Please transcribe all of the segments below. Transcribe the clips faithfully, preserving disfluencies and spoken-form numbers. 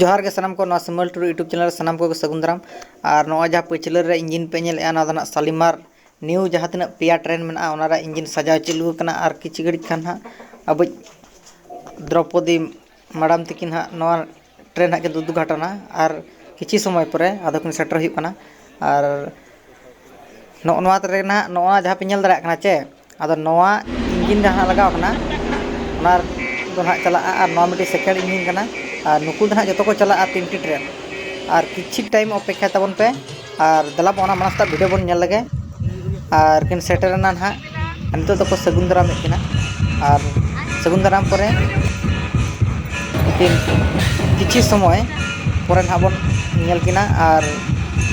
ᱡᱚᱦᱟᱨ ᱜᱮ ᱥᱟᱱᱟᱢ ᱠᱚ, ᱱᱚᱣᱟ ᱥᱤᱢᱟᱹᱞ ᱴᱩᱰᱩ YouTube ᱪᱮᱱᱮᱞ ᱨᱮ ᱥᱟᱱᱟᱢ ᱠᱚᱜᱮ ᱥᱟᱹᱜᱩᱱ ᱫᱟᱨᱟᱢ᱾ ᱟᱨ ᱱᱚᱜᱼᱚᱭ ᱡᱟᱦᱟᱸ ᱯᱟᱹᱪᱷᱞᱟᱹ ᱨᱮ ᱤᱧᱡᱤᱱ ᱯᱮ ᱧᱮᱞᱮᱫᱼᱟ, ᱱᱚᱣᱟ ᱫᱚ ᱱᱟᱜ ᱥᱟᱞᱤᱢᱟᱨ ᱱᱤᱭᱩ ᱡᱟᱦᱟᱸ ᱛᱤᱱᱟᱹᱜ ᱯᱮᱭᱟ ᱴᱨᱮᱱ ᱢᱮᱱᱟᱜᱼᱟ, ᱚᱱᱟ ᱨᱮᱭᱟᱜ ᱤᱧᱡᱤᱱ ᱥᱟᱡᱟᱣ ᱪᱟᱹᱞᱩ ᱟᱠᱟᱱᱟ᱾ ᱟᱨ ᱠᱤᱪᱷᱩ ᱜᱷᱟᱹᱲᱤᱡ ᱠᱷᱟᱱ ᱦᱟᱸᱜ ᱟᱵᱚᱭᱤᱡ ᱫᱨᱚᱯᱚᱫᱤ ᱢᱮᱰᱟᱢ ᱛᱤᱠᱤᱱ ᱦᱟᱸᱜ ᱱᱚᱣᱟ ᱴᱨᱮᱱ ᱦᱟᱸᱜ ᱠᱤᱱ ᱩᱫᱩᱜᱷᱟᱴᱚᱱᱟ᱾ ᱟᱨ ᱠᱤᱪᱷᱩ ᱥᱚᱢᱚᱭ ᱯᱚᱨᱮ ᱟᱫᱚ ᱠᱤᱱ ᱥᱮᱴᱮᱨ ᱦᱩᱭᱩᱜ ᱠᱟᱱᱟ᱾ ᱟᱨ ᱱᱚᱜᱼᱚ ᱱᱚᱣᱟ ᱨᱮ ᱱᱟᱦᱟᱜ, ᱱᱚᱣᱟ ᱡᱟᱦᱟᱸ ᱯᱮ ᱧᱮᱞ ᱫᱟᱲᱮᱭᱟᱜ ᱠᱟᱱᱟ ᱪᱮ, ᱟᱫᱚ ᱱᱚᱣᱟ ᱤᱧᱡᱤᱱ ᱡᱟᱦᱟᱸ ᱞᱟᱜᱟᱣ ᱠᱟᱱᱟ, ᱚᱱᱟ ᱫᱚ ᱱᱟᱦᱟᱜ ᱪᱟᱞᱟᱜᱼᱟ᱾ ᱟᱨ ᱱᱚᱣᱟ ᱢᱤᱫᱴᱤᱡ ᱥᱮᱠᱮᱱᱰ ᱤᱧᱡᱤᱱ ᱠᱟᱱᱟ᱾ ᱟᱨ ᱱᱩᱠᱩ ᱫᱚ ᱱᱟᱦᱟᱜ ᱡᱚᱛᱚ ᱠᱚ ᱪᱟᱞᱟᱜᱼᱟ ᱛᱤᱱᱴᱤ ᱴᱨᱮᱱ᱾ ᱟᱨ ᱠᱤᱪᱷᱤ ᱴᱟᱭᱤᱢ ᱚᱯᱮᱠᱠᱷᱟ ᱛᱟᱵᱚᱱ ᱯᱮ᱾ ᱟᱨ ᱫᱮᱞᱟ ᱵᱚᱱ ᱚᱱᱟ ᱢᱟᱲᱟᱝ ᱥᱮᱫ ᱵᱷᱤᱰᱤᱭᱳ ᱵᱚᱱ ᱧᱮᱞ ᱞᱮᱜᱮ᱾ ᱟᱨ ᱠᱤᱱ ᱥᱮᱴᱮᱨᱮᱱᱟ ᱱᱟᱦᱟᱜ, ᱱᱤᱛᱚᱜ ᱫᱚᱠᱚ ᱥᱟᱹᱜᱩᱱ ᱫᱟᱨᱟᱢᱮᱫ ᱠᱤᱱᱟ᱾ ᱟᱨ ᱥᱟᱹᱜᱩᱱ ᱫᱟᱨᱟᱢ ᱯᱚᱨᱮ ᱠᱤᱱ ᱠᱤᱪᱷᱤ ᱥᱚᱢᱚᱭ ᱯᱚᱨᱮ ᱱᱟᱦᱟᱜ ᱵᱚᱱ ᱧᱮᱞ ᱠᱤᱱᱟ᱾ ᱟᱨ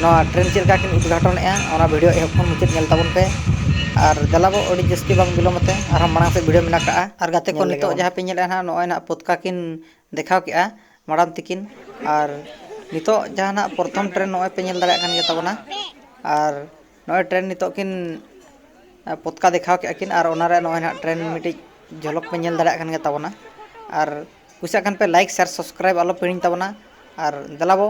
ᱱᱚᱣᱟ ᱴᱨᱮᱱ ᱪᱮᱫ ᱞᱮᱠᱟ ᱠᱤᱱ ᱩᱫᱽᱜᱷᱟᱴᱚᱱᱮᱜᱼᱟ, ᱚᱱᱟ ᱵᱷᱤᱰᱤᱭᱳ ᱮᱦᱚᱵ ᱠᱷᱚᱱ ᱢᱩᱪᱟᱹᱫ ᱧᱮᱞ ᱛᱟᱵᱚᱱ ᱯᱮ᱾ ᱟᱨ ᱫᱮᱞᱟ ᱵᱚ, ᱟᱹᱰᱤ ᱡᱟᱹᱥᱛᱤ ᱵᱟᱝ ᱵᱤᱞᱚᱢ ᱟᱛᱮ ᱟᱨᱦᱚᱸ ᱢᱟᱲᱟᱝ ᱥᱮᱫ ᱵᱷᱤᱰᱤᱭᱳ ᱢᱮᱱᱟᱜ ᱠᱟᱜᱼᱟ᱾ ᱟᱨ ᱜᱟᱛᱮ ᱠᱚ, ᱧᱮᱞ ᱞᱮᱜᱮ ᱱᱤᱛᱚᱜ ᱵᱚᱱ᱾ ᱡᱟᱦᱟᱸ ᱯᱮ ᱧᱮᱞᱮᱫᱼᱟ ᱱᱟᱦᱟᱜ, ᱱᱚᱜᱼᱚᱭ ᱱᱟᱦᱟᱜ ᱯᱚᱛᱠᱟ ᱠᱤᱱ ᱫᱮᱠᱷᱟᱣ ᱠᱮᱜᱼᱟ ᱢᱮᱰᱟᱢ ᱛᱤᱠᱤᱱ᱾ ᱟᱨ ᱱᱤᱛᱚᱜ ᱡᱟᱦᱟᱸ ᱱᱟᱦᱟᱜ ᱯᱨᱚᱛᱷᱚᱢ ᱴᱨᱮᱱ ᱱᱚᱜᱼᱚᱭ ᱯᱮ ᱧᱮᱞ ᱫᱟᱲᱮᱭᱟᱜ ᱠᱟᱱ ᱜᱮᱭᱟ ᱛᱟᱵᱚᱱᱟ᱾ ᱟᱨ ᱱᱚᱜᱼᱚᱭ ᱴᱨᱮᱱ ᱱᱤᱛᱚᱜ ᱠᱤᱱ, ᱟ, ᱯᱚᱛᱠᱟ ᱫᱮᱠᱷᱟᱣ ᱠᱮᱜᱼᱟ ᱠᱤᱱ᱾ ᱟᱨ ᱚᱱᱟᱨᱮ ᱱᱚᱜᱼᱚᱭ ᱱᱟᱦᱟᱜ ᱴᱨᱮᱱ ᱢᱤᱫᱴᱤᱡ ᱡᱷᱚᱞᱚᱠ ᱯᱮ ᱧᱮᱞ ᱫᱟᱲᱮᱭᱟᱜ ᱠᱟᱱ ᱜᱮᱭᱟ ᱛᱟᱵᱚᱱᱟ᱾ ᱟᱨ ᱠᱩᱥᱤᱭᱟᱜ ᱠᱷᱟᱱ ᱯᱮ ᱞᱟᱭᱤᱠ, ᱥᱮᱭᱟᱨ, ᱥᱟᱵᱥᱠᱨᱟᱭᱤᱵ ᱟᱞᱚ ᱯᱮ ᱦᱤᱲᱤᱧ ᱛᱟᱵᱚᱱᱟ᱾ ᱟᱨ ᱫᱮᱞᱟ ᱵᱚ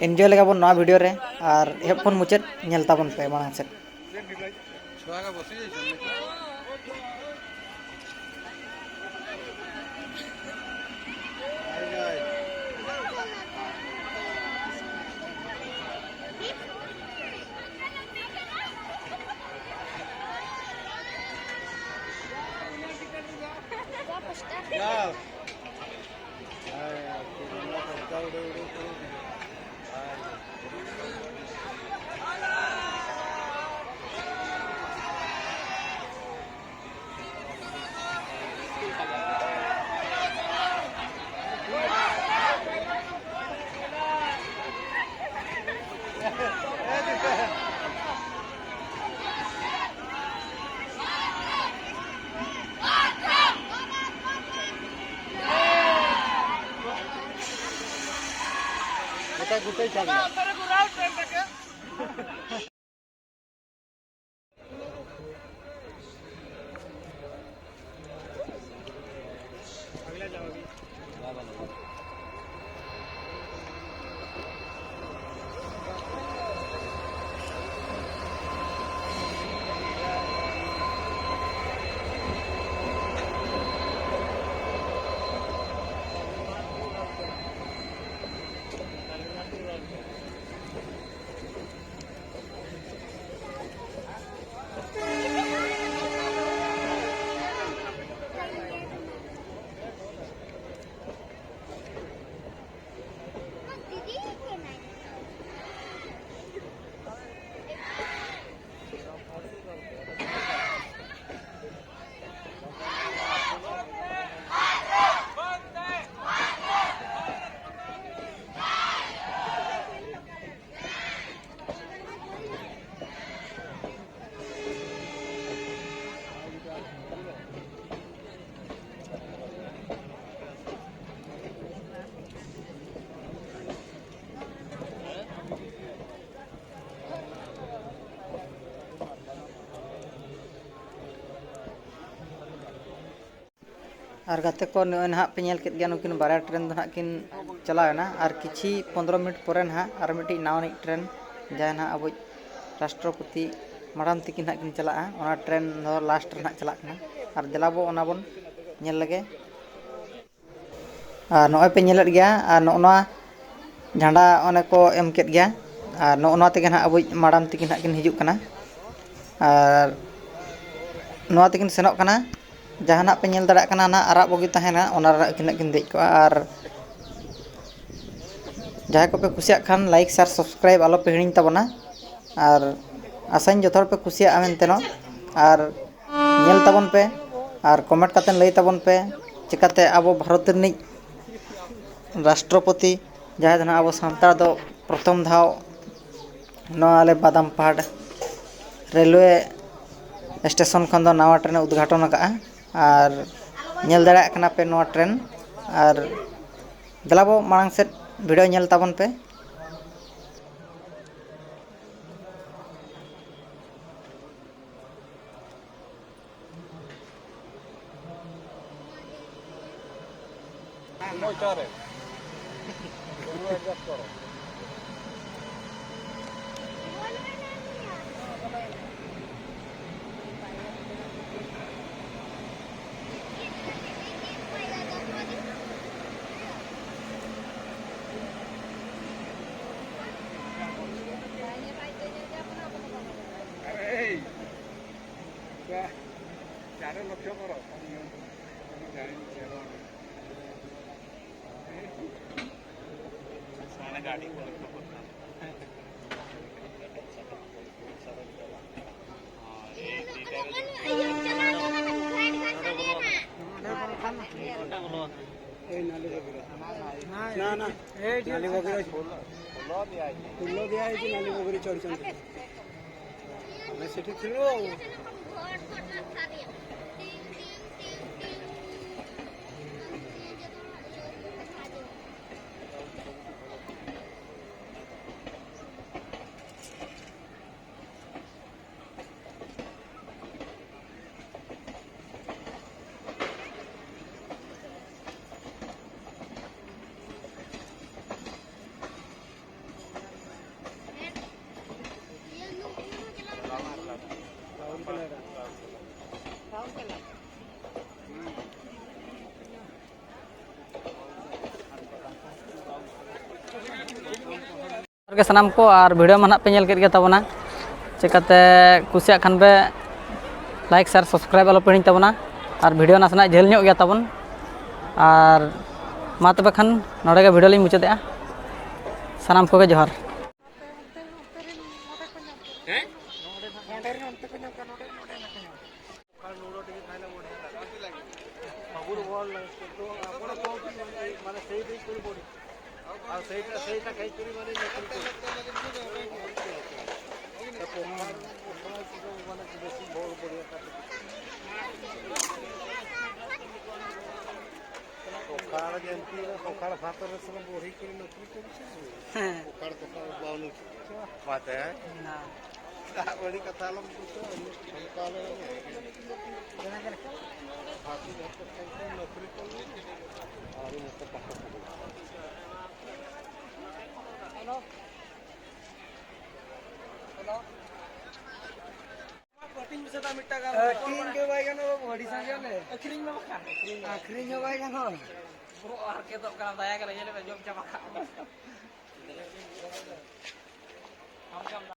ᱮᱱᱡᱚᱭ ᱞᱮᱜᱟ ᱵᱚᱱ ᱱᱚᱣᱟ ᱵᱷᱤᱰᱤᱭᱳ ᱨᱮ᱾ ᱟᱨ ᱮᱦᱚᱵ ᱠᱷᱚᱱ ᱢᱩᱪᱟᱹᱫ ᱧᱮᱞ ᱛᱟᱵᱚᱱ ᱯᱮ ᱢᱟᱲᱟᱝ ᱥᱮᱫ᱾ ᱟᱨ ᱜᱟᱛᱮ ᱠᱚ, ᱱᱚᱜᱼᱚᱭ ᱱᱟᱦᱟᱜ ᱯᱮ ᱧᱮᱞ ᱠᱮᱫ ᱜᱮᱭᱟ, ᱱᱩᱠᱤᱱ ᱵᱟᱨᱭᱟ ᱴᱨᱮᱱ ᱫᱚ ᱱᱟᱦᱟᱜ ᱠᱤᱱ ᱪᱟᱞᱟᱣ ᱮᱱᱟ᱾ ᱟᱨ ᱠᱤᱪᱷᱤ ᱯᱚᱱᱫᱽᱨᱚ ᱢᱤᱱᱤᱴ ᱯᱚᱨᱮ ᱱᱟᱦᱟᱜ ᱟᱨ ᱢᱤᱫᱴᱤᱡ ᱱᱟᱣᱟᱱᱤᱡ ᱴᱨᱮᱱ, ᱡᱟᱦᱟᱸᱭ ᱱᱟᱦᱟᱜ ᱟᱵᱚᱭᱤᱡ ᱨᱟᱥᱴᱨᱚᱯᱚᱛᱤ ᱢᱟᱰᱟᱢ ᱛᱤᱠᱤᱱ ᱱᱟᱦᱟᱜ ᱠᱤᱱ ᱪᱟᱞᱟᱜᱼᱟ, ᱚᱱᱟ ᱴᱨᱮᱱ ᱫᱚ ᱞᱟᱥᱴ ᱨᱮ ᱱᱟᱦᱟᱜ ᱪᱟᱞᱟᱜ ᱠᱟᱱᱟ᱾ ᱟᱨ ᱫᱮᱞᱟ ᱵᱚ ᱚᱱᱟ ᱵᱚᱱ ᱧᱮᱞ ᱞᱮᱜᱮ᱾ ᱟᱨ ᱱᱚᱜᱼᱚᱭ ᱯᱮ ᱧᱮᱞᱮᱫ ᱜᱮᱭᱟ, ᱟᱨ ᱱᱚᱜᱼᱚ ᱱᱚᱣᱟ ᱡᱷᱟᱱᱰᱟ ᱚᱱᱮ ᱠᱚ ᱮᱢ ᱠᱮᱫ ᱜᱮᱭᱟ᱾ ᱟᱨ ᱱᱚᱜᱼᱚ ᱱᱚᱣᱟ ᱛᱮᱜᱮ ᱱᱟᱦᱟᱜ ᱟᱵᱚᱭᱤᱡ ᱢᱟᱰᱟᱢ ᱛᱤᱠᱤᱱ ᱱᱟᱦᱟᱜ ᱠᱤᱱ ᱦᱤᱡᱩᱜ ᱠᱟᱱᱟ᱾ ᱟᱨ ᱱᱚᱣᱟ ᱛᱮᱠᱤᱱ ᱥᱮᱱᱚᱜ ᱠᱟᱱᱟ᱾ ᱡᱟᱦᱟᱸ ᱱᱟᱦᱟᱜ ᱯᱮ ᱧᱮᱞ ᱫᱟᱲᱮᱭᱟᱜ ᱠᱟᱱᱟ, ᱱᱟᱦᱟᱜ ᱟᱨᱟᱜ ᱵᱚᱜᱤ ᱛᱟᱦᱮᱱᱟ, ᱚᱱᱟ ᱨᱮ ᱱᱟᱦᱟᱜ ᱠᱤᱱ ᱫᱮᱡ ᱠᱚᱜᱼᱟ᱾ ᱟᱨ ᱡᱟᱦᱟᱸᱭ ᱠᱚᱯᱮ ᱠᱩᱥᱤᱭᱟᱜ ᱠᱷᱟᱱ, like, share, subscribe ᱟᱞᱚ ᱯᱮ ᱦᱤᱲᱤᱧ ᱛᱟᱵᱚᱱᱟ᱾ ᱟᱨ ᱟᱥᱟᱧ ᱡᱚᱛᱚ ᱦᱚᱲ ᱯᱮ ᱠᱩᱥᱤᱭᱟᱜᱼᱟ ᱢᱮᱱᱛᱮ ᱱᱚ᱾ ᱟᱨ ᱧᱮᱞ ᱛᱟᱵᱚᱱ ᱯᱮ, ᱟᱨ comment ᱠᱟᱛᱮ ᱞᱟᱹᱭ ᱛᱟᱵᱚᱱ ᱯᱮ, ᱪᱤᱠᱟᱹᱛᱮ ᱟᱵᱚ ᱵᱷᱟᱨᱚᱛ ᱨᱤᱱᱤᱡ ᱨᱟᱥᱴᱨᱚᱯᱚᱛᱤ, ᱡᱟᱦᱟᱸᱭ ᱫᱚ ᱱᱟᱦᱟᱜ ᱟᱵᱚ ᱥᱟᱱᱛᱟᱲ ᱫᱚ ᱯᱨᱚᱛᱷᱚᱢ ᱫᱷᱟᱣ ᱱᱚᱣᱟ ᱟᱞᱮ ᱵᱟᱫᱟᱢ ᱯᱟᱦᱟᱲ ᱨᱮᱞᱣᱮ ᱥᱴᱮᱥᱚᱱ ᱠᱷᱚᱱ ᱫᱚ ᱱᱟᱣᱟ ᱴᱨᱮᱱ ᱮ ᱩᱫᱽᱜᱷᱟᱴᱚᱱ ᱟᱠᱟᱫᱼᱟ᱾ ᱟᱨ ᱧᱮᱞ ᱫᱟᱲᱮᱭᱟᱜ ᱠᱟᱱᱟ ᱯᱮ ᱱᱚᱣᱟ ᱴᱨᱮᱱ᱾ ᱟᱨ ᱫᱮᱞᱟ ᱵᱚ ᱢᱟᱲᱟᱝ ᱥᱮᱫ ᱵᱷᱤᱰᱤᱭᱳ ᱧᱮᱞ ᱛᱟᱵᱚᱱ ᱯᱮ᱾ ᱮᱭ ᱱᱟᱞᱤ ᱵᱟᱜᱽᱨᱟ᱾ ᱱᱟ, ᱱᱟ᱾ ᱱᱟᱞᱤ ᱵᱟᱜᱽᱨᱟ᱾ ᱯᱷᱩᱞ ᱫᱤᱭᱟ ᱦᱮ ᱠᱤ ᱱᱟᱞᱤ ᱵᱟᱜᱽᱨᱟ ᱪᱚᱲ ᱪᱚᱲ? ᱟᱞᱮ ᱥᱮᱴᱷᱤ ᱠᱷᱮᱞᱳ᱾ ᱜᱮ ᱥᱟᱱᱟᱢ ᱠᱚ, ᱟᱨ video ᱢᱟ ᱱᱟᱦᱟᱜ ᱯᱮ ᱧᱮᱞ ᱠᱮᱫ ᱜᱮ ᱛᱟᱵᱚᱱᱟ᱾ ᱪᱤᱠᱟᱹᱛᱮ ᱠᱩᱥᱤᱭᱟᱜ ᱠᱷᱟᱱ ᱯᱮ like, share, subscribe ᱟᱞᱚ ᱯᱮ ᱦᱤᱲᱤᱧ ᱛᱟᱵᱚᱱᱟ᱾ ᱟᱨ video ᱱᱟᱥᱮᱱᱟᱜ ᱡᱷᱟᱹᱞ ᱧᱚᱜ ᱜᱮᱭᱟ ᱛᱟᱵᱚᱱ, ᱟᱨ ᱢᱟ ᱛᱚᱵᱮ ᱠᱷᱟᱱ ᱱᱚᱰᱮ ᱜᱮ video ᱞᱤᱧ ᱢᱩᱪᱟᱹᱫᱮᱜᱼᱟ᱾ ᱥᱟᱱᱟᱢ ᱠᱚᱜᱮ ᱡᱚᱦᱟᱨ᱾ ଆଉ ସେଇଟା, ସେଇଟା ଖାଇକରି ମାନେ ସକାଳ ଯେମିତି ସକାଳ ଭାତରେ ସବୁ ବଢ଼ିକରି ନକରି କରୁଛନ୍ତି। ସକାଳ ସକାଳ ବାଉନ ମତେ। ନା। ତା ଭଳି କଥା ହେଲା, ମୁଁ ତ ସକାଳ ଭାତ ଭାତ ଖାଇକି ନକରି କଲି। ଆହୁରି ମତେ ପାଠ ପଢ଼ିବ। ᱦᱟᱹᱴᱤᱧ ᱢᱮᱥᱮ ᱫᱟ ᱢᱤᱫᱴᱟᱝ ᱜᱟᱱ᱾ ᱦᱟᱹᱴᱤᱧ ᱜᱮ ᱵᱟᱭ ᱜᱟᱱᱚᱜᱼᱟ ᱵᱟᱹᱵᱩ, ᱟᱹᱰᱤ ᱥᱟᱸᱜᱮ ᱟᱞᱮ᱾ ᱟᱹᱠᱷᱨᱤᱧ ᱢᱮ ᱵᱟᱠᱷᱟᱱ᱾ ᱟᱹᱠᱷᱨᱤᱧ ᱦᱚᱸ ᱵᱟᱭ ᱜᱟᱱᱚᱜᱼᱟ᱾ ᱵᱚᱦᱚᱜ ᱦᱟᱨᱠᱮᱛᱚᱜ ᱠᱟᱱᱟ, ᱫᱟᱭᱟ ᱜᱮᱞᱮ ᱧᱮᱞ ᱢᱮ, ᱡᱚᱢ ᱪᱟᱵᱟ ᱠᱟᱜ ᱢᱮ᱾